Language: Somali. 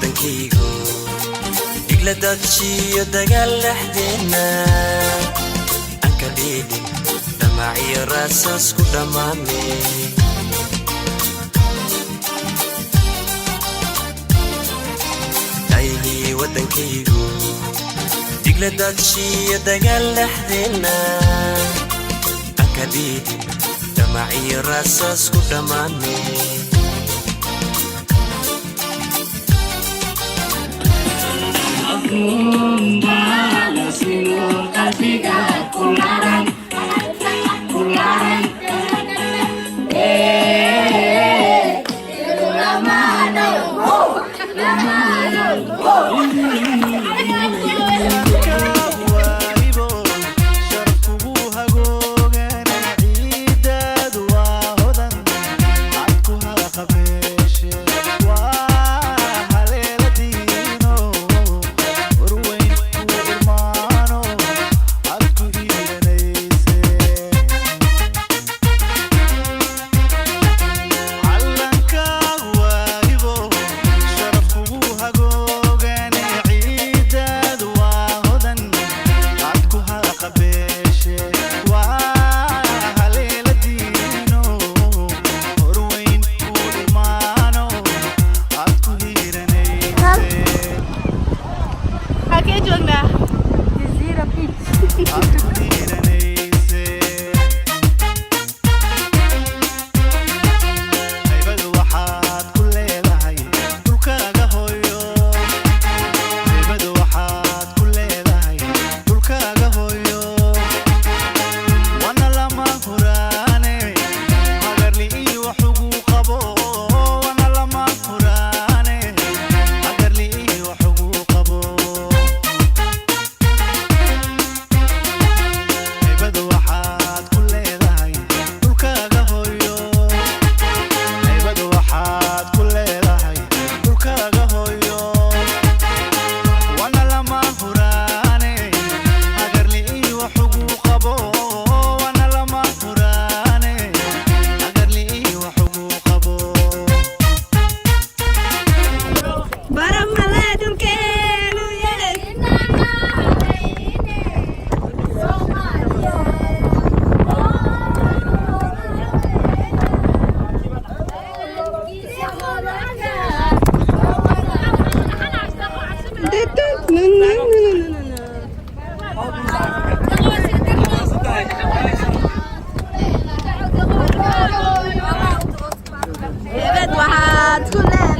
Waddankaygu dhigla daadshiyo dagaal dhexdeenna aan ka dhiidhin, damaciyo raasaas ku dhammaane. Dhaayihii waddankaygu dhigla daadshiyo dagaal dhexdeenna aan ka dhiidhin, damaciyo raasaas ku dhammaane. Halkee joognaa? Jazeera Beach. Baramale dhulkeenu yeey. No, no, no, no, no, no. Hebed waxaad ku leedahay.